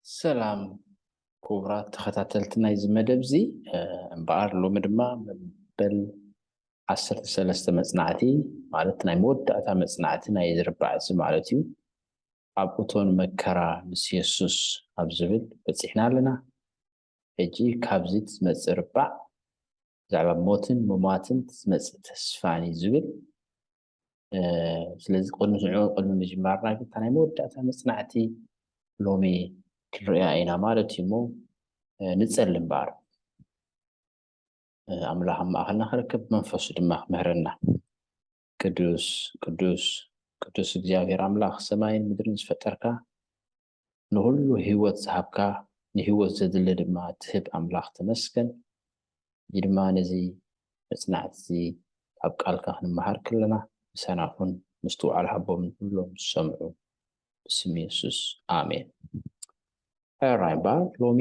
ሰላም ክቡራት ተኸታተልቲ ናይዚ መደብ እዚ። እምበኣር ሎሚ ድማ መበል ዓሰርተ ሰለስተ መጽናዕቲ፣ ማለት ናይ መወዳእታ መጽናዕቲ ናይ ዝርባዕ እዚ ማለት እዩ። ኣብ እቶን መከራ ምስ የሱስ ኣብ ዝብል በጺሕና ኣለና። ሕጂ ካብዚ ዝመጽእ ርባዕ ብዛዕባ ሞትን ምሟትን ዝመጽእ ተስፋን እዩ ዝብል። ስለዚ ቅድሚ ንዑ ቅድሚ ምጅማርና ግን እታ ናይ መወዳእታ መጽናዕቲ ሎሚ ክንርእያ ኢና ማለት እዩ። እሞ ንጸሊ እምበኣር። ኣምላኽ ኣብ ማእኸልና ክርከብ፣ መንፈሱ ድማ ክምህረና። ቅዱስ ቅዱስ ቅዱስ እግዚኣብሔር ኣምላኽ ሰማይን ምድርን ዝፈጠርካ፣ ንኹሉ ህይወት ዝሃብካ፣ ንህይወት ዘድሊ ድማ ትህብ ኣምላኽ ተመስገን። ሕጂ ድማ ነዚ መጽናዕቲ እዚ ኣብ ቃልካ ክንመሃር ከለና ምሳና ኩን፣ ምስትውዓል ሃቦም ንኩሎም ዝሰምዑ፣ ብስም የሱስ ኣሜን። ሕራይ እምበኣር ሎሚ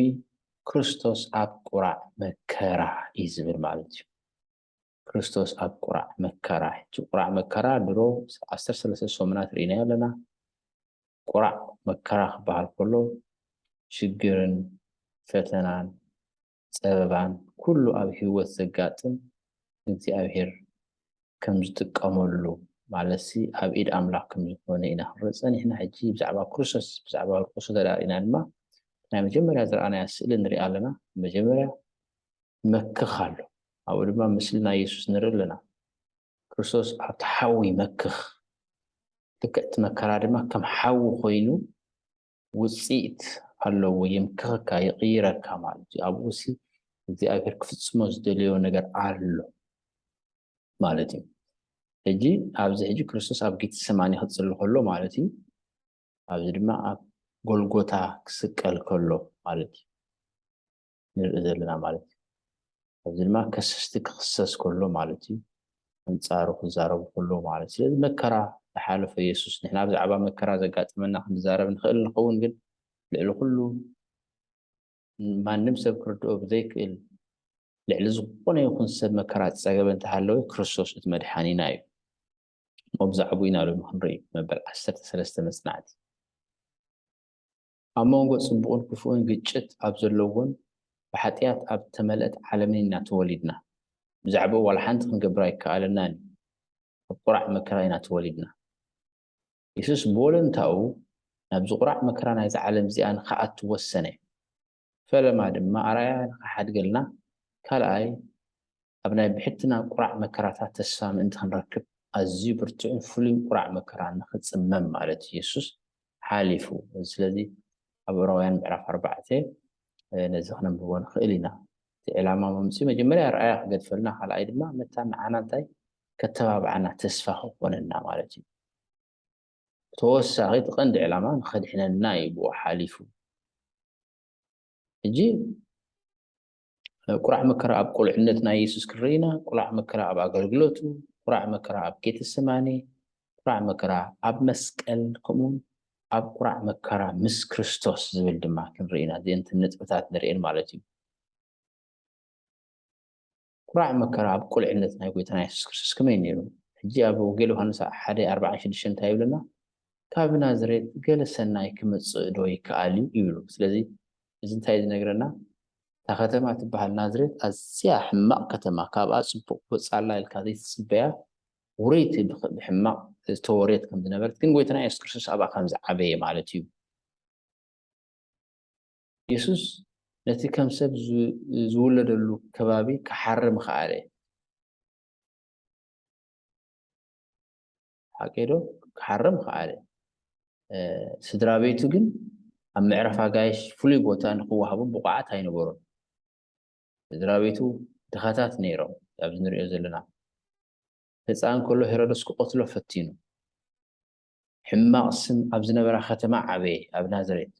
ክርስቶስ ኣብ ቁራዕ መከራ እዩ ዝብል ማለት እዩ። ክርስቶስ ኣብ ቁራዕ መከራ። ሕጂ ቁራዕ መከራ ድሮ ዓሰርተ ሰለስተ ሰሙናት ርኢናዮ ኣለና። ቁራዕ መከራ ክበሃል ከሎ ሽግርን ፈተናን ጸበባን ኩሉ ኣብ ህይወት ዘጋጥም እግዚኣብሔር ከም ዝጥቀመሉ ማለትሲ ኣብ ኢድ ኣምላኽ ከም ዝኾነ ኢና ክንርኢ ጸኒሕና። ሕጂ ብዛዕባ ክርስቶስ ብዛዕባ ርቁሱ ተዳሪእና ድማ ናይ መጀመርያ ዝረኣናያ ስእሊ ንርኢ ኣለና። መጀመርያ መክኽ ኣሎ። ኣብኡ ድማ ምስሊ ናይ የሱስ ንርኢ ኣለና። ክርስቶስ ኣብቲ ሓዊ ይመክኽ። ልክዕ እቲ መከራ ድማ ከም ሓዊ ኮይኑ ውፅኢት ኣለዎ። የምክኸካ፣ ይቕይረካ ማለት እዩ። ኣብኡ ሲ እግዚኣብሔር ክፍጽሞ ዝደለዮ ነገር ኣሎ ማለት እዩ። ሕጂ ኣብዚ ሕጂ ክርስቶስ ኣብ ጌተሰማኒ ክጽሊ ከሎ ማለት እዩ። ኣብዚ ድማ ኣብ ጎልጎታ ክስቀል ከሎ ማለት እዩ። ንርኢ ዘለና ማለት እዩ። ኣብዚ ድማ ከሰስቲ ክኽሰስ ከሎ ማለት እዩ። ኣንጻሩ ክዛረቡ ከሎ ማለት እዩ። ስለዚ መከራ ዝሓለፈ የሱስ፣ ንሕና ብዛዕባ መከራ ዘጋጠመና ክንዛረብ ንኽእል ንኸውን፣ ግን ልዕሊ ኩሉ ማንም ሰብ ክርድኦ ብዘይክእል ልዕሊ ዝኾነ ይኹን ሰብ መከራ ዝጸገበ እንተሃለወ ክርስቶስ እቲ መድሓኒና እዩ። እሞ ብዛዕባኡ ኢና ሎሚ ክንርኢ መበል ዓሰርተ ሰለስተ መጽናዕቲ። ኣብ መንጎ ጽቡቕን ክፉእን ግጭት ኣብ ዘለዎን ብሓጢኣት ኣብ ተመልአት ዓለምን ኢና ተወሊድና። ብዛዕባኡ ዋላ ሓንቲ ክንገብር ኣይከኣለናን እዩ። ኣብ ቁራዕ መከራ ኢና ተወሊድና። የሱስ ብወለንታኡ ናብዚ ቁራዕ መከራ ናይዛ ዓለም እዚኣ ንኽኣቱ ወሰነ። ፈለማ ድማ ኣርኣያ ንኽሓድገልና ካልኣይ ኣብ ናይ ብሕትና ቁራዕ መከራታት ተስፋ ምእንቲ ክንረክብ ኣዝዩ ብርቱዕን ፍሉይን ቁራዕ መከራ ንኽጽመም ማለት እዩ። የሱስ ሓሊፉ። ስለዚ ኣብ ዕብራውያን ምዕራፍ ኣርባዕተ ነዚ ክነንብቦ ንኽእል ኢና። እቲ ዕላማ መምፅኡ መጀመርያ ኣርኣያ ክገድፈልና፣ ካልኣይ ድማ መታን ንዓና እንታይ ከተባብዓና፣ ተስፋ ክኾነና ማለት እዩ። ተወሳኺ እቲ ቀንዲ ዕላማ ንኸድሕነና እዩ ብኡ ሓሊፉ። ሕጂ ቁራዕ መከራ ኣብ ቁልዕነት ናይ የሱስ ክንርኢ ኢና። ቁራዕ መከራ ኣብ ኣገልግሎቱ፣ ቁራዕ መከራ ኣብ ጌተሰማኒ፣ ቁራዕ መከራ ኣብ መስቀል፣ ከምኡውን ኣብ ቁራዕ መከራ ምስ ክርስቶስ ዝብል ድማ ክንርኢ ኢና። እዚአን ነጥብታት ንርእየን ማለት እዩ። ቁራዕ መከራ ኣብ ቁልዕነት ናይ ጎይታና የሱስ ክርስቶስ ከመይ ነይሩ? ሕጂ ኣብ ወንጌል ዮሃንስ ሓደ ኣርባዓን ሽዱሽተን እንታይ ይብለና? ካብ ናዝሬት ገለ ሰናይ ክመጽእ ዶ ይከኣል እዩ? ይብሉ። ስለዚ እዚ እንታይ እዩ ዝነግረና? እታ ከተማ ትበሃል ናዝሬት ኣዝያ ሕማቕ ከተማ፣ ካብኣ ጽቡቕ ክወጽኣላ ኢልካ ዘይትጽበያ ውርይቲ ብሕ- ብሕማቕ ዝተወርየት ከም ዝነበረት፣ ግን ጎይታና የሱስ ክርስቶስ ኣብኣ ከም ዝዓበየ ማለት እዩ። የሱስ ነቲ ከም ሰብ ዝ- ዝውለደሉ ከባቢ ክሓርም ኸኣለ። ሓቂ ዶ? ክሓርም ኸኣለ። ስድራ ቤቱ ግን ኣብ ምዕራፍ ኣጋይሽ ፍሉይ ቦታ ንኽወሃቦም ብቑዓት ኣይነበሩን። ስድራ ቤቱ ድኻታት ነይሮም። ኣብዚ ንሪኦ ዘለና ህፃን ከሎ ሄሮድስ ክቐትሎ ፈቲኑ። ሕማቕ ስም ኣብ ዝነበራ ከተማ ዓበየ፣ ኣብ ናዝሬት።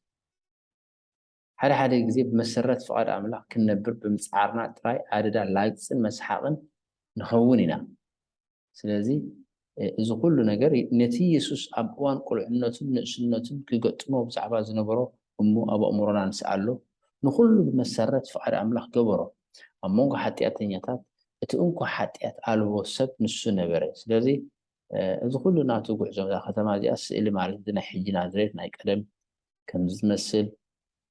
ሓደ ሓደ ግዜ ብመሰረት ፍቓድ ኣምላኽ ክንነብር ብምጽዓርና ጥራይ ኣደዳ ላግጽን መስሓቕን ንኸውን ኢና። ስለዚ እዚ ኩሉ ነገር ነቲ የሱስ ኣብ እዋን ቁልዕነቱን ንእስነቱን ክገጥሞ ብዛዕባ ዝነበሮ እሞ ኣብ ኣእምሮና ንስኣሎ፣ ንኹሉ ብመሰረት ፍቓድ ኣምላኽ ገበሮ። ኣብ መንጎ ሓጢኣተኛታት እቲ እንኮ ሓጢኣት ኣልቦ ሰብ ንሱ ነበረ። ስለዚ እዚ ኩሉ ናቱ ጉዕዞ እዛ ከተማ እዚኣ ስእሊ ማለት ናይ ሕጂ ናዝሬት ናይ ቀደም ከም ዝመስል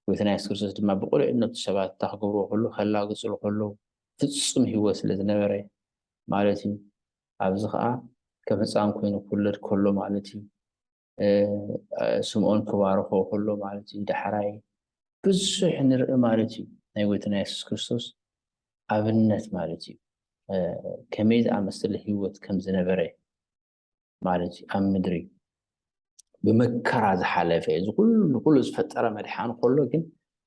ጎይታና የሱስ ክርስቶስ ድማ ብቑልዕነቱ ሰባት እንታይ ክገብርዎ ከሎ፣ ከላግጽሉ ከሎ ፍጹም ህይወት ስለ ዝነበረ ማለት እዩ። ኣብዚ ኸኣ ከም ህፃን ኮይኑ ክውለድ ከሎ ማለት እዩ። ስምኦን ክባርኾ ከሎ ማለት እዩ። ዳሕራይ ብዙሕ ንርኢ ማለት እዩ። ናይ ጎይታና የሱስ ክርስቶስ ኣብነት ማለት እዩ። ከመይ ዝኣመሰለ ህይወት ከም ዝነበረ ማለት እዩ። ኣብ ምድሪ ብመከራ ዝሓለፈ፣ እዚ ኩሉ ኩሉ ዝፈጠረ መድሓኒ ከሎ ግን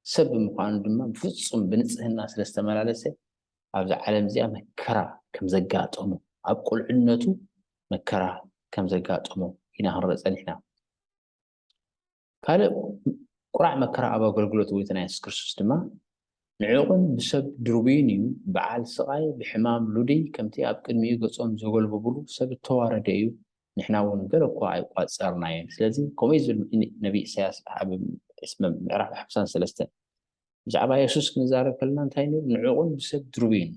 ሰብ ብምዃኑ ድማ ብፍጹም ብንጽህና ስለ ዝተመላለሰ ኣብዛ ዓለም እዚኣ መከራ ከም ዘጋጠሞ፣ ኣብ ቁልዕነቱ መከራ ከም ዘጋጠሞ ኢና ክንርኢ ጸኒሕና። ካልእ ቁራዕ መከራ ኣብ ኣገልግሎት ጎይታና የሱስ ክርስቶስ ድማ ንዕቑን ብሰብ ድሩብይን እዩ፣ በዓል ስቓይ ብሕማም ሉድይ ከምቲ ኣብ ቅድሚኡ ገጾም ዘጎልበብሉ ሰብ እተዋረደ እዩ፣ ንሕና እውን ገለ እኳ ኣይቋጸርናዮን። ስለዚ ከምኡ እዩ ዝብል ነቢ ኢሳያስ ኣብ ምዕራፍ ሓምሳን ሰለስተን። ብዛዕባ የሱስ ክንዛረብ ከለና እንታይ ንብል? ንዕቑን ብሰብ ድሩብይን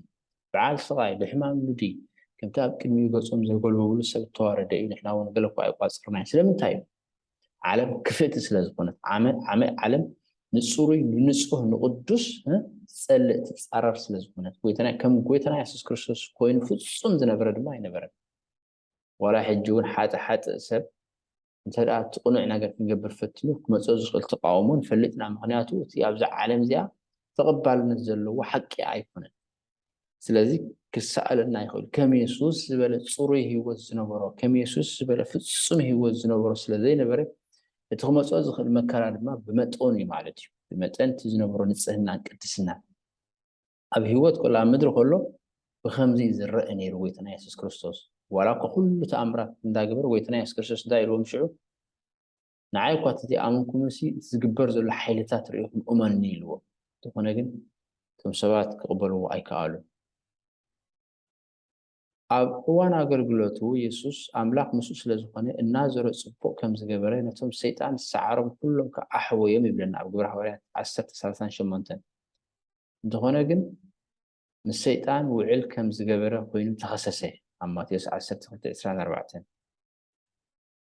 በዓል ስቓይ ብሕማም ሉድይ ከምቲ ኣብ ቅድሚኡ ገጾም ዘጎልበብሉ ሰብ እተዋረደ እዩ፣ ንሕና እውን ገለ እኳ ኣይቋጸርናዮን። ስለምንታይ እዩ? ዓለም ክፍእቲ ስለ ዝኾነት፣ ዓመ ዓመ ዓለም ንጽሩይ ንንጹህ ንቕዱስ ዝጸልእ ትጻረር ስለ ዝኾነት፣ ጎይታና ከም ጎይታና የሱስ ክርስቶስ ኮይኑ ፍጹም ዝነበረ ድማ ኣይነበረን። ዋላ ሕጂ እውን ሓጥእ ሓጥእ ሰብ እንተ ደኣ እቲ ቅኑዕ ነገር ክንገብር ፈቲኑ ክመጾ ዝኽእል ተቃውሞን ፈሊጥና፣ ምኽንያቱ እቲ ኣብዛ ዓለም እዚኣ ተቐባልነት ዘለዎ ሓቂ ኣይኮነን። ስለዚ ክሰኣለና ይኽእል። ከም የሱስ ዝበለ ጽሩይ ህይወት ዝነበሮ፣ ከም የሱስ ዝበለ ፍጹም ህይወት ዝነበሮ ስለ ዘይነበረ እቲ ክመጾ ዝኽእል መከራ ድማ ብመጠኑ እዩ ማለት እዩ። ብመጠን እቲ ዝነበሮ ንጽህናን ቅድስናን ኣብ ህይወት ከሎ ኣብ ምድሪ ከሎ ብኸምዚ ዝረአ ነይሩ ጎይታና የሱስ ክርስቶስ። ዋላ እኳ ኩሉ ተኣምራት እንዳገበረ ጎይታና የሱስ ክርስቶስ እንታይ ኢልዎም ሽዑ? ንዓይ እኳ ተዘይኣመንኩምሲ እቲ ዝግበር ዘሎ ሓይልታት ርኢኹም እመኑኒ ኢልዎም። እንተኾነ ግን እቶም ሰባት ክቕበልዎ ኣይከኣሉን። ኣብ እዋን ኣገልግሎቱ የሱስ ኣምላኽ ምስኡ ስለ ዝኾነ እናዞረ ጽቡቕ ከም ዝገበረ ነቶም ሰይጣን ዝሰዓሮም ኩሎም ከኣ ኣሕወዮም ይብለና ኣብ ግብረ ሃዋርያት ዓሰርተ ሰላሳን ሸሞንተን። እንተኾነ ግን ምስ ሰይጣን ውዕል ከም ዝገበረ ኮይኑ ተኸሰሰ ኣብ ማቴዎስ ዓሰርተ ክልተ ዕስራን ኣርባዕተን።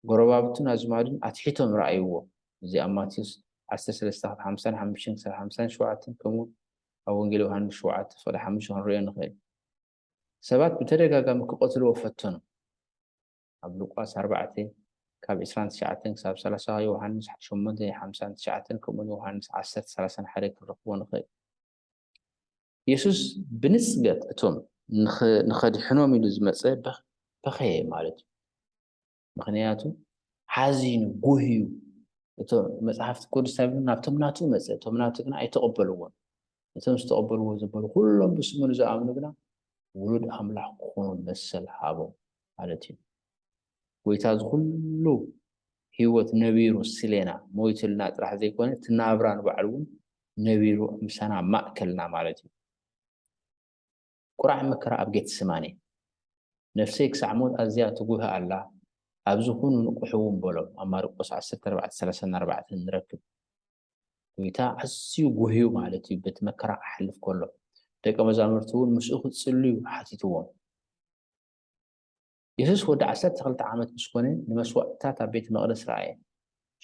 ጎረባብቱን ኣዝማዱን ኣትሒቶም ረኣይዎ። እዚ ኣብ ማቴዎስ ዓሰርተ ሰለስተ ካብ ሓምሳን ሓሙሽተን ክሳብ ሓምሳን ሸውዓተን ከምኡ እውን ኣብ ወንጌል ዮሃንስ ሸውዓተ ፍቕዲ ሓሙሽተ ክንሪኦ ንኽእል። ሰባት ብተደጋጋሚ ክቐትልዎ ፈተኑ። ኣብ ሉቃስ ኣርባዕተ ካብ ዕስራን ትሽዓተን ክሳብ ሰላሳ፣ ዮሃንስ ሸሞንተ ሓምሳን ትሽዓተን ከምኡ እውን ዮሃንስ ዓሰርተ ሰላሳን ሓደ ክንረኽቦ ንኽእል። የሱስ ብንጽገት እቶም ንኸድሕኖም ኢሉ ዝመጸ በኸየ ማለት እዩ። ምኽንያቱ ሓዚኑ ጉህዩ። እቶ መጽሓፍቲ ቅዱስ እንታይ ናብቶም ናቱ መጸ፣ እቶም ናቱ ግና ኣይተቐበልዎን። እቶም ዝተቐበልዎ ዘበሉ ኩሎም ብስሙ ንዝኣምኑ ግና ውሉድ ኣምላኽ ክኾኑ መሰል ሃቦም ማለት እዩ። ጎይታ እዚ ኩሉ ህይወት ነቢሩ ስሌና ሞይትልና ጥራሕ ዘይኮነ እቲ ናብራ ንባዕሉ እውን ነቢሩ ምሳና ማእከልና ማለት እዩ። ቁራዕ መከራ ኣብ ጌተሰማኒ። ነፍሰይ ክሳዕ ሞት ኣዝያ ትጉህ ኣላ፣ ኣብዚ ኩኑ ንቑሕ እውን በሎም። ኣብ ማርቆስ ዓሰርተ ኣርባዕተ ሰላሳን ኣርባዕተን ንረክብ። ጎይታ ኣዝዩ ጉህዩ ማለት እዩ፣ በቲ መከራ ክሓልፍ ከሎ። ደቀ መዛሙርቲ እውን ምስኡ ክጽልዩ ሓቲትዎም። የሱስ ወዲ ዓሰርተ ክልተ ዓመት ምስ ኮነ ንመስዋእትታት ኣብ ቤተ መቕደስ ረኣየ።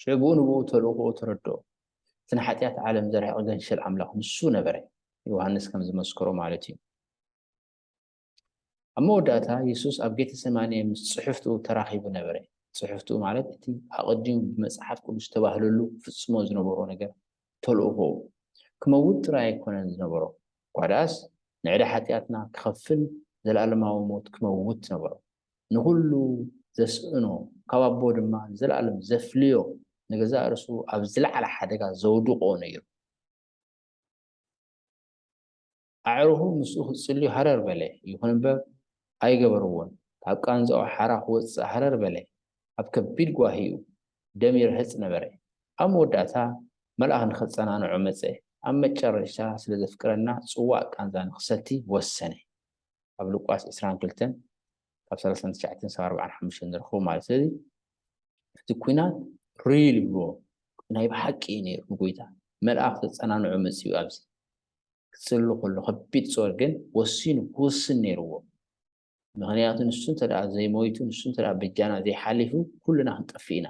ሽዑ ብኡ ንብኡ ተልእኾኡ ተረድኦ። እቲ ንሓጢኣት ዓለም ዘርሕቕ ገንሸል ኣምላኽ ንሱ ነበረ፣ ዮሃንስ ከም ዝመስከሮ ማለት እዩ። ኣብ መወዳእታ የሱስ ኣብ ጌተሰማኒ ምስ ጽሕፍቱ ተራኺቡ ነበረ። ጽሕፍቱ ማለት እቲ ኣቐዲሙ ብመጽሓፍ ቅዱስ ተባህለሉ ክፍጽሞ ዝነበሮ ነገር፣ ተልእኾኡ። ክመውት ጥራይ ኣይኮነን ዝነበሮ፣ እኳ ደኣስ ንዕዳ ሓጢኣትና ክኸፍል ዘለኣለማዊ ሞት ክመውት ነበሮ። ንኹሉ ዘስእኖ ካብ ኣቦ ድማ ንዘለኣለም ዘፍልዮ ንገዛእ ርእሱ ኣብ ዝለዓለ ሓደጋ ዘውድቖ ነይሩ። ኣዕሩኹ ምስኡ ክጽልዩ ሃረር በለ፣ ይኹን እምበር ኣይገበርዎን። ካብ ቃንዛኡ ሓራ ክወጽእ ሃረር በለ፣ ኣብ ከቢድ ጓሂኡ ደም ይርህጽ ነበረ። ኣብ መወዳእታ መልኣኽ ንኸጸናንዖ መጸ። ኣብ መጨረሽታ ስለ ዘፍቅረና ጽዋእ ቃንዛ ንኽሰቲ ወሰነ። ኣብ ሉቃስ ዕስራን ክልተን ካብ ሰላሳን ትሽዓተን ክሳብ ኣርባዓን ሓሙሽተን ንረኽቦ ማለት። ስለዚ እቲ ኲናት ሪል ይብልዎ ናይ ብሓቂ እዩ ነይሩ። ንጎይታ መልኣኽ ዘጸናንዖ መጺኡ ኣብዚ ክጽሊ ከሎ ከቢድ ጾር ግን ወሲኑ ክውስን ነይርዎ። ምኽንያቱ ንሱ እንተ ደኣ ዘይሞይቱ፣ ንሱ እንተ ደኣ በጃና ዘይሓሊፉ ኩልና ክንጠፍእ ኢና።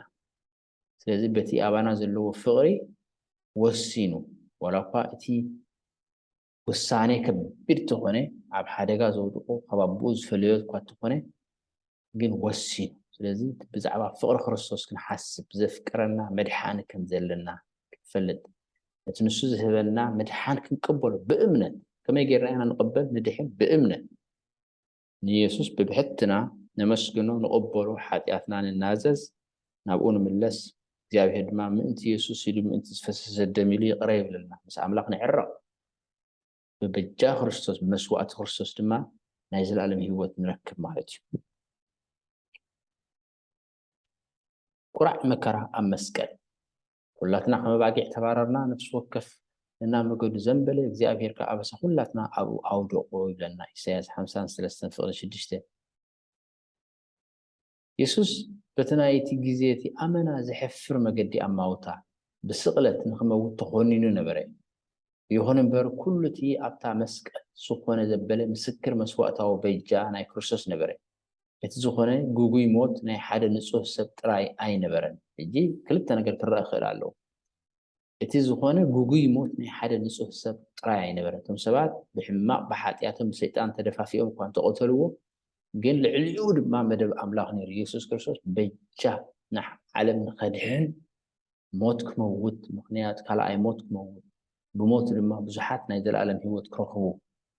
ስለዚ በቲ ኣባና ዘለዎ ፍቕሪ ወሲኑ ዋላ እኳ እቲ ውሳኔ ከቢድ ተኾነ፣ ኣብ ሓደጋ ዘውድቆ፣ ካብ ኣቦኡ ዝፈለዮ እኳ ተኾነ፣ ግን ወሲኑ። ስለዚ ብዛዕባ ፍቕሪ ክርስቶስ ክንሓስብ፣ ዘፍቅረና መድሓኒ ከም ዘለና ክንፈልጥ፣ እቲ ንሱ ዝህበና ምድሓን ክንቅበሎ ብእምነት። ከመይ ጌርና ኢና ንቕበል ንድሕን? ብእምነት። ንየሱስ ብብሕትና ነመስግኖ፣ ንቕበሎ፣ ሓጢኣትና ንናዘዝ፣ ናብኡ ንምለስ። እግዚኣብሔር ድማ ምእንቲ የሱስ ኢሉ፣ ምእንቲ ዝፈሰሰ ደም ኢሉ ይቕረ ይብለልና። ምስ ኣምላኽ ንዕረቕ። ብበጃ ክርስቶስ፣ ብመስዋእቲ ክርስቶስ ድማ ናይ ዘላለም ህይወት ንረክብ ማለት እዩ። ቁራዕ መከራ ኣብ መስቀል። ኩላትና ከም ኣባጊዕ ተባረርና፣ ነፍሲ ወከፍ ነናብ መገዱ ዘንበለ፣ እግዚኣብሔር ከኣ ኣበሳ ኩላትና ኣብኡ ኣውደቆ ይብለና ኢሳያስ ሓምሳን ሰለስተን ፍቕዲ ሽዱሽተ። የሱስ በቲ ናይቲ ግዜ እቲ ኣመና ዘሕፍር መገዲ ኣማውታ ብስቕለት ንኽመውት ተኾኒኑ ነበረ። ይኹን እምበር፣ ኩሉ እቲ ኣብታ መስቀል ዝኾነ ዘበለ ምስክር መስዋእታዊ በጃ ናይ ክርስቶስ ነበረ። እቲ ዝኾነ ግጉይ ሞት ናይ ሓደ ንጹህ ሰብ ጥራይ ኣይነበረን። ሕጂ ክልተ ነገር ክረኣ ክእል ኣለዎ። እቲ ዝኾነ ግጉይ ሞት ናይ ሓደ ንጹህ ሰብ ጥራይ ኣይነበረን። እቶም ሰባት ብሕማቕ፣ ብሓጢኣቶም፣ ብሰይጣን ተደፋፊኦም እኳ እንተቐተልዎ፣ ግን ልዕሊኡ ድማ መደብ ኣምላኽ ነይሩ። የሱስ ክርስቶስ በጃ ንዓለም ንኸድሕን ሞት ክመውት፣ ምኽንያት ካልኣይ ሞት ክመውት፣ ብሞት ድማ ብዙሓት ናይ ዘላለም ህይወት ክረኽቡ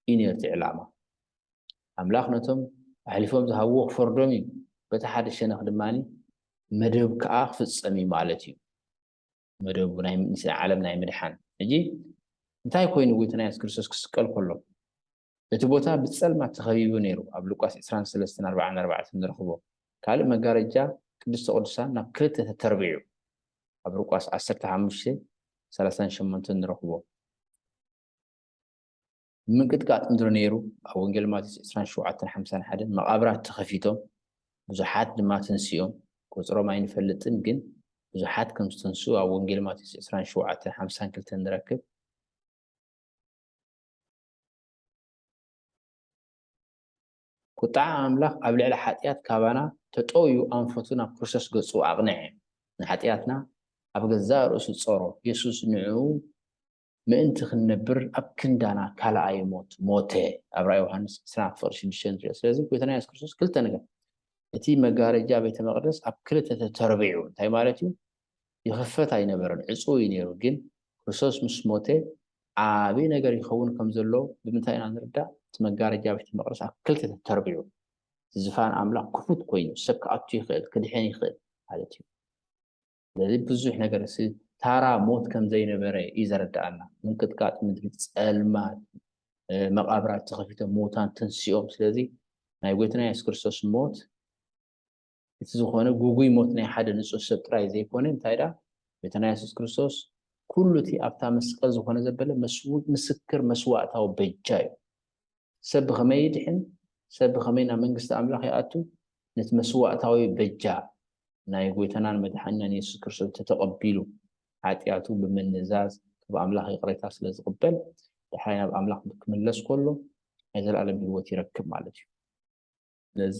እዩ ነይሩ እቲ ዕላማ። ኣምላኽ ነቶም ኣሕሊፎም ዝሃብዎ ክፈርዶም እዩ። በቲ ሓደ ሸነኽ ድማ መደብ ከኣ ክፍጸም እዩ ማለት እዩ። መደቡ ናይ ምስ ዓለም ናይ ምድሓን። ሕጂ እንታይ ኮይኑ ጎይታና የሱስ ክርስቶስ ክስቀል ከሎ? እቲ ቦታ ብጸልማት ተኸቢቡ ነይሩ። ኣብ ሉቃስ ዕስራን ሰለስተን ኣርባዓን ኣርባዕተን ንረኽቦ። ካልእ መጋረጃ ቅድስተ ቅዱሳን ናብ ክልተ ተተርቢዑ። ኣብ ሉቃስ ዓሰርተ ሓሙሽተ ሰላሳን ሸሞንተን ንረኽቦ። ምንቅጥቃጥ ምድሪ ነይሩ። ኣብ ወንጌል ማቴዎስ ዕስራን ሸውዓተን ሓምሳን ሓደን መቓብራት ተኸፊቶም፣ ብዙሓት ድማ ተንሲኦም። ቁጽሮም ኣይንፈልጥን፣ ግን ብዙሓት ከም ዝተንስኡ ኣብ ወንጌል ማቴዎስ ዕስራን ሸውዓተን ሓምሳን ክልተን ንረክብ። ቁጥዓ ኣምላኽ ኣብ ልዕሊ ሓጢኣት ካባና ተጠውዩ ኣንፈቱ ናብ ክርስቶስ ገጹ ኣቕንዐ። ንሓጢኣትና ኣብ ገዛእ ርእሱ ጸሮ። የሱስ ንዕኡ ምእንቲ ክንነብር ኣብ ክንዳና ካልኣይ ሞት ሞተ። ኣብ ራእይ ዮሃንስ ዕስራ ፍቕዲ ሽዱሽተ ንሪኦ። ስለዚ ጎይታና የሱስ ክርስቶስ ክልተ ነገር፣ እቲ መጋረጃ ቤተ መቕደስ ኣብ ክልተ ተተርቢዑ። እንታይ ማለት እዩ? ይኽፈት ኣይነበረን፣ ዕጹው እዩ ነይሩ። ግን ክርስቶስ ምስ ሞተ ዓቢ ነገር ይኸውን ከም ዘሎ ብምንታይ ኢና ንርዳእ? እቲ መጋረጃ ቤተ መቕደስ ኣብ ክልተ ተተርቢዑ፣ ዝፋን ኣምላኽ ክፉት ኮይኑ ሰብ ክኣቱ ይኽእል፣ ክድሕን ይኽእል ማለት እዩ። ስለዚ ብዙሕ ነገር ሲ ታራ ሞት ከም ዘይነበረ እዩ ዘረድኣና። ምንቅጥቃጥ ምድሪ፣ ጸልማት፣ እ፣ መቓብራት ተኸፊቶም፣ ሙታን ተንሲኦም። ስለዚ ናይ ጎይታና የሱስ ክርስቶስ ሞት እቲ ዝኾነ ግጉይ ሞት ናይ ሓደ ንጹህ ሰብ ጥራይ ዘይኮነ፣ እንታይ ደኣ፣ ጎይታና የሱስ ክርስቶስ ኩሉ እቲ ኣብታ መስቀል ዝኾነ ዘበለ መስው-፣ ምስክር መስዋእታዊ በጃ እዩ። ሰብ ብኸመይ ይድሕን? ሰብ ብኸመይ ናብ መንግስቲ ኣምላኽ ይኣቱ? ነቲ መስዋእታዊ በጃ ናይ ጎይታናን መድሓኒናን የሱስ ክርስቶስ ተተቐቢሉ፣ ሓጢኣቱ ብምንዛዝ፣ ካብ ኣምላኽ ይቕሬታ ስለ ዝቕበል፣ ዳሕራይ ናብ ኣምላኽ ክምለስ ከሎ፣ ናይ ዘላለም ህይወት ይረክብ ማለት እዩ። ስለዚ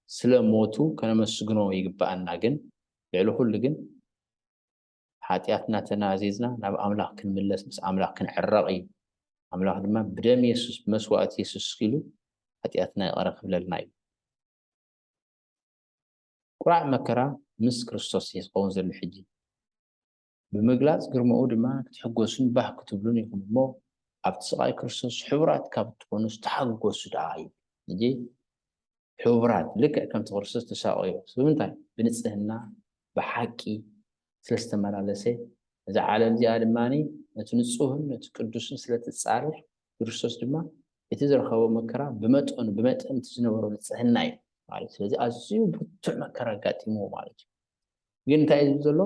ስለ ሞቱ ከነመስግኖ ይግብኣና፣ ግን ልዕሊ ኩሉ ግን ሓጢኣትና ተናዚዝና ናብ ኣምላኽ ክንምለስ፣ ምስ ኣምላኽ ክንዕረቕ እዩ። ኣምላኽ ድማ ብደም የሱስ፣ ብመስዋእቲ የሱስ ኢሉ ሓጢኣትና ይቕረ ክብለልና እዩ። ቁራዕ መከራ ምስ ክርስቶስ እዩ ዝኸውን ዘሎ ሕጂ። ብምግላጽ ግርማኡ ድማ ክትሕጎሱን ባህ ክትብሉን ኢኹም እሞ፣ ኣብቲ ስቓይ ክርስቶስ ሕቡራት ካብ እትኾኑስ ተሓጎሱ ደኣ እዩ። ሕጂ ሕቡራት ልክዕ ከምቲ ክርስቶስ ተሳቐዮ። ብምንታይ? ብንጽህና፣ ብሓቂ ስለ ዝተመላለሰ፣ እዛ ዓለም እዚኣ ድማ ነቲ ንጹህን ነቲ ቅዱስን ስለ ትጻረር፣ ክርስቶስ ድማ እቲ ዝረኸቦ መከራ ብመጠኑ፣ ብመጠን እቲ ዝነበሮ ንጽህና እዩ ማለት እዩ። ስለዚ ኣዝዩ ብርቱዕ መከራ ኣጋጢምዎ ማለት እዩ። ግን እንታይ እዩ ዝብል ዘሎ?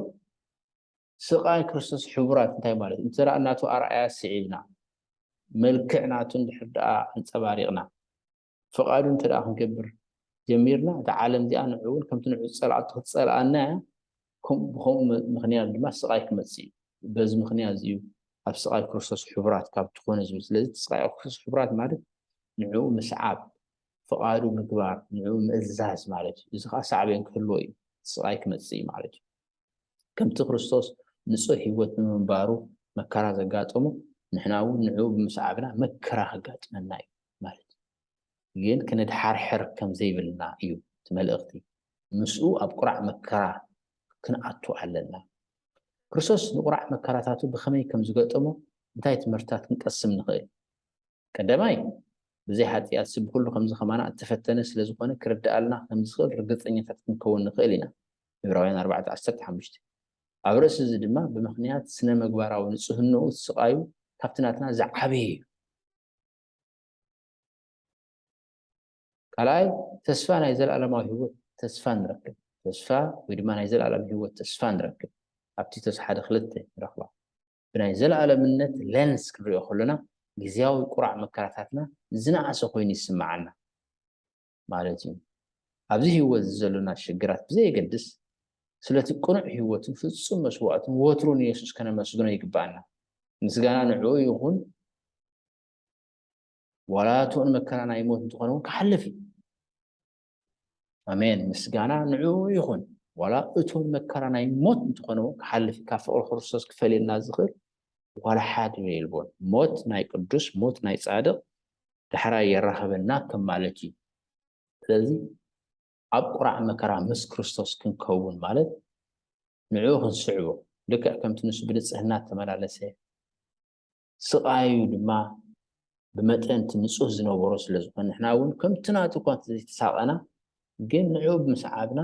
ስቓይ ክርስቶስ ሕቡራት እንታይ ማለት እዩ? እንተ ደኣ ናቱ ኣርኣያ ስዒብና፣ መልክዕ ናቱ እንድሕር ደኣ ኣንጸባሪቕና፣ ፍቓዱ እንተ ደኣ ክንገብር ጀሚርና፣ እታ ዓለም እዚኣ ንዕኡ እውን ከምቲ ንዕኡ ዝጸልኣቶ ክትጸልኣና እያ። ከም-፣ ብኸምኡ ም-፣ ምኽንያት ድማ ስቓይ ክመጽእ እዩ። በዚ ምኽንያት እዚ እዩ ኣብ ስቓይ ክርስቶስ ሕቡራት ካብ ትኾኑ ዝብል። ስለዚ እቲ ስቓይ ክርስቶስ ሕቡራት ማለት ንዕኡ ምስዓብ፣ ፍቓዱ ምግባር፣ ንዕኡ ምእዛዝ ማለት እዩ። እዚ ኸኣ ሳዕቤን ክህልዎ እዩ፣ ስቓይ ክመጽእ እዩ ማለት እዩ። ከምቲ ክርስቶስ ንጹህ ህይወት ብምንባሩ፣ መከራ ዘጋጠሞ፣ ንሕና እውን ንዕኡ ብምስዓብና መከራ ከጋጥመና እዩ ማለት እዩ። ግን ክንድሓርሕር ከም ዘይብልና እዩ እቲ መልእኽቲ። ምስኡ ኣብ ቁራዕ መከራ ክንኣቱ ኣለና። ክርስቶስ ንቁራዕ መከራታቱ ብኸመይ ከም ዝገጠሞ እንታይ ትምህርትታት ክንቀስም ንኽእል? ቀዳማይ፣ ብዘይ ሓጢኣት ስብ ኩሉ ከምዚ ከማና እተፈተነ ስለ ዝኾነ ክርድኣልና ከም ዝኽእል ርግጸኛታት ክንከውን ንኽእል ኢና። ዕብራውያን ኣርባዕተ ዓሰርተ ሓሙሽተ። ኣብ ርእሲ እዚ ድማ ብምኽንያት ስነ ምግባራዊ ንጽህንኡ እቲ ስቓዩ ካብቲ ናትና ዝዓበየ እዩ። ካልኣይ፣ ተስፋ ናይ ዘለኣለማዊ ህይወት ተስፋ ንረክብ። ተስፋ ወይ ድማ ናይ ዘለኣለም ህይወት ተስፋ ንረክብ። ኣብ ቲቶስ ሓደ ክልተ ንረኽባ። ብናይ ዘለኣለምነት ሌንስ ክንሪኦ ከሎና ግዜያዊ ቁራዕ መከራታትና ዝነኣሰ ኮይኑ ይስምዓና ማለት እዩ። ኣብዚ ህይወት ዘሎና ሽግራት ብዘየገድስ ስለቲ ቅኑዕ ህይወትን ፍጹም መስዋዕቱን ወትሩ ንየሱስ ከነመስግኖ ይግብኣና። ምስጋና ንዕኡ ይኹን። ዋላ እቶን መከራ ናይ ሞት እንተኾነ እውን ክሓልፍ እዩ። ኣሜን። ምስጋና ንዕኡ ይኹን። ዋላ እቶን መከራ ናይ ሞት እንተኾነ እውን ክሓልፍ እዩ። ካብ ፍቕሪ ክርስቶስ ክፈልየና ዝኽእል ዋላ ሓደ የልቦን። ሞት ናይ ቅዱስ፣ ሞት ናይ ጻድቕ ዳሕራይ የራኸበና ከም ማለት እዩ። ስለዚ ኣብ ቁራዕ መከራ ምስ ክርስቶስ ክንከውን ማለት ንዕኡ ክንስዕቦ፣ ልክዕ ከምቲ ንሱ ብንጽህና እተመላለሰ፣ ስቓዩ ድማ ብመጠን እቲ ንጹህ ዝነበሮ ስለ ዝኾነ፣ ንሕና እውን ከምቲ ናቱ እኳ እንተዘይተሳቐና፣ ግን ንዕኡ ብምስዓብና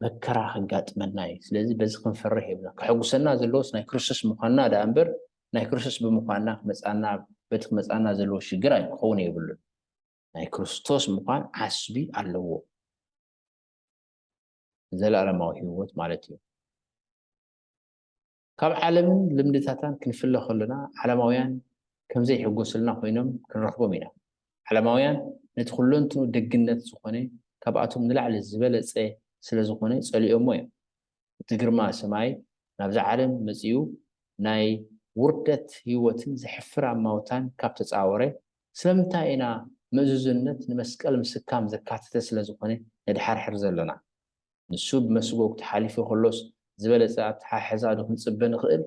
መከራ ከጋጥመና እዩ። ስለዚ በዚ ክንፈርሕ የብልና። ከሐጉሰና ዘለዎስ ናይ ክርስቶስ ምዃንና ደኣ እምበር፣ ናይ ክርስቶስ ብምዃንና ክመጻና፣ በቲ ክመጻና ዘለዎ ሽግር ኣይ-፣ ክኸውን የብሉን። ናይ ክርስቶስ ምዃን ዓስቢ ኣለዎ። ዘለኣለማዊ ህይወት ማለት እዩ። ካብ ዓለምን ልምድታታን ክንፍለ ከለና፣ ዓለማውያን ከም ዘይሕጎስልና ኮይኖም ክንረኽቦም ኢና። ዓለማውያን ነቲ ኩለንትኑ ደግነት ዝኾነ ካብኣቶም ንላዕሊ ዝበለጸ ስለ ዝኾነ ጸሊኦሞ እዮም። እቲ ግርማ ሰማይ ናብዛ ዓለም መጺኡ ናይ ውርደት ህይወትን ዘሕፍር ኣማውታን ካብ ተጻወረ፣ ስለምንታይ ኢና ምእዙዝነት ንመስቀል ምስካም ዘካተተ ስለ ዝኾነ ነድሓርሕር ዘለና? ንሱ ብመስጎግ ተሓሊፉ ከሎስ ዝበለጸ ኣተሓሕዛ ዶ ክንጽበ ንኽእል?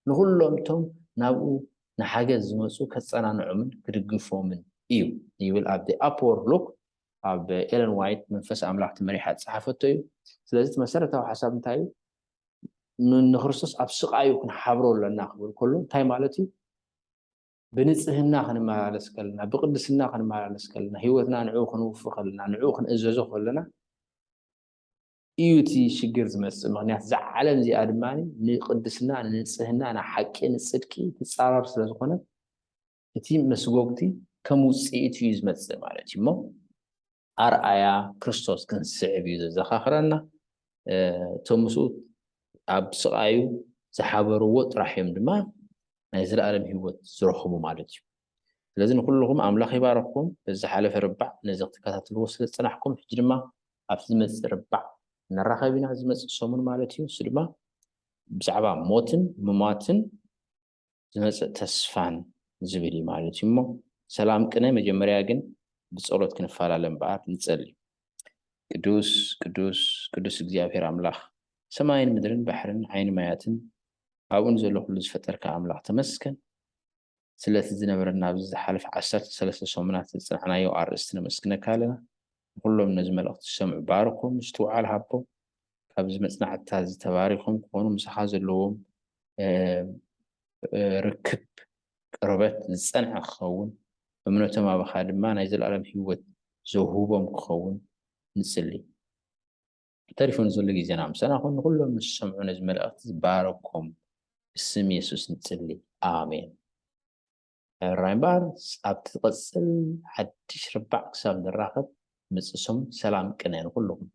ንኹሎም እቶም ናብኡ ንሓገዝ ዝመጹ ከጸናንዖምን ክድግፎምን እዩ ይብል ኣብ The Upward Look ኣብ ኤለን ዋይት መንፈስ ኣምላኽ ተመሪሓ ዝጸሓፈቶ እዩ። ስለዚ እቲ መሰረታዊ ሓሳብ እንታይ እዩ? ን-፣ ንክርስቶስ ኣብ ስቓዩ ክንሓብሮ ኣለና ክብል ከሎ እንታይ ማለት እዩ? ብንጽህና ክንመላለስ ከለና፣ ብቅድስና ክንመላለስ ከለና፣ ህይወትና ንዕኡ ክንውፍ ከለና፣ ንዕኡ ክንእዘዞ ከለና እዩ እቲ ሽግር ዝመጽእ። ምኽንያት እዛ ዓለም እዚኣ ድማ ንቅድስና፣ ንንጽህና፣ ንሓቂ፣ ንጽድቂ ትጻረር ስለ ዝኾነ እቲ መስጎግቲ ከም ውጽኢት እዩ ዝመጽእ ማለት እዩ። እሞ ኣርኣያ ክርስቶስ ክንስዕብ እዩ ዘዘኻኽረና። እ፣ እቶም ምስኡ ኣብ ስቓዩ ዝሓበርዎ ጥራሕ እዮም ድማ ናይ ዘለኣለም ህይወት ዝረኽቡ ማለት እዩ። ስለዚ ንኩልኹም ኣምላኽ ይባረኽኩም። በዚ ዝሓለፈ ርባዕ ነዚ ክትከታተልዎ ስለ ዝጸናሕኩም፣ ሕጂ ድማ ኣብቲ ዝመጽእ ርባዕ ንራኸብ ኢና፣ ዝመጽእ ሰሙን ማለት እዩ። እሱ ድማ ብዛዕባ ሞትን ምሟትን ዝመጽእ ተስፋን ዝብል እዩ ማለት እዩ። እሞ ሰላም ቅነ፣ መጀመርያ ግን ብጸሎት ክንፈላለ እምበኣር ንጸሊ። ቅዱስ፣ ቅዱስ፣ ቅዱስ እግዚኣብሔር ኣምላኽ፣ ሰማይን ምድርን ባሕርን ዓይኒ ማያትን ኣብኡ ንዘሎ ኩሉ ዝፈጠርካ ኣምላኽ ተመስገን። ስለቲ ዝነበረና ኣብዚ ዝሓለፈ ዓሰርተ ሰለስተ ሰሙናት ዝጸናዕናዮ ኣርእስቲ ነመስግነካ ኣለና። ንኹሎም ነዚ መልእኽቲ ዝሰምዑ ባርኮም፣ ምስትውዓል ሃቦም። ካብዚ መጽናዕትታት እዚ ተባሪኾም ክኾኑ ምሳኻ ዘለዎም፣ እ፣ እ፣ ርክብ ቅርበት ዝጸንዐ ክኸውን፣ እምነቶም ኣባኻ ድማ ናይ ዘለኣለም ህይወት ዘውህቦም ክኸውን ንጽሊ። ተሪፉ ንዘሎ ግዜና ምሳና ኩን። ንኹሎም ምስ ሰምዑ ነዚ መልእኽቲ ዝባረኮም ብስም የሱስ ንጽሊ። ኣሜን። ሕራይ እምበኣር ኣብቲ ዝቐጽል ሓድሽ ርባዕ ክሳብ ንራኸብ፣ ምጽእ ሰሙን ሰላም ቅነ ንኹልኹም።